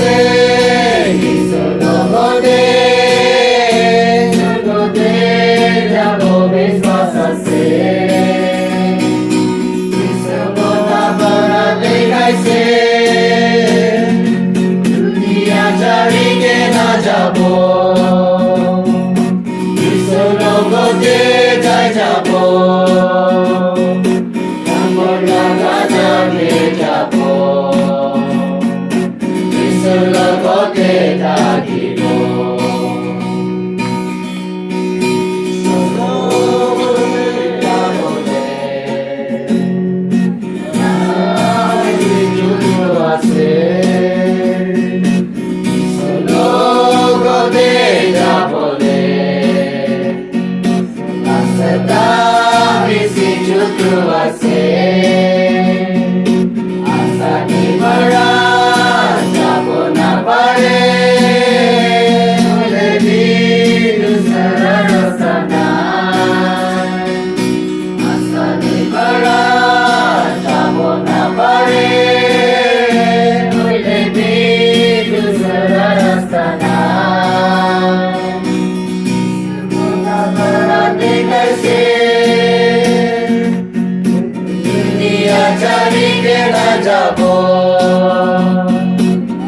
আছে, যীশুৰ লগতে স্বৰ্গতে যাব বিশ্বাস আছে। যীশু কথা দেখাইছে, দুনিয়া ছাড়িকে নাযাব, যীশুৰ লগতে যাই যাব, নাথাকে যাব, যীশুৰ লগতে থাকিব। স্বৰ্গলৈ যাবলে আছে, যীশুৰ লগতে যাবলে ৰাস্তা বেছি যোগ্য আছে। আশা পৰা যাব নাপাৰে, দুচৰা ৰাস্তা নাই। আশা পৰা যাব নাপাৰে, দুচৰা ৰাস্তা নাই। দেখাইছে, দুনিয়া ছাড়িকে নাযাব,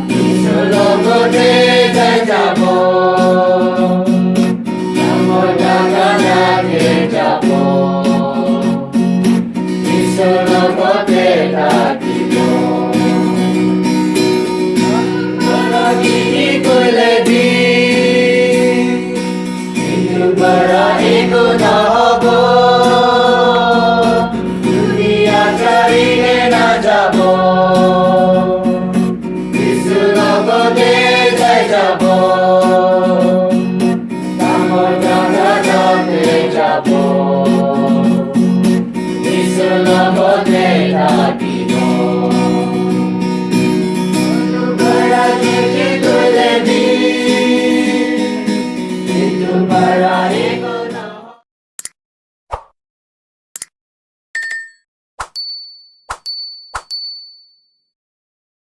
যীশুৰ লগতে যাই যাব, নাথাকে যাব, যীশুৰ লগতে থাকিব। কি কৰিলে দি কিন্তু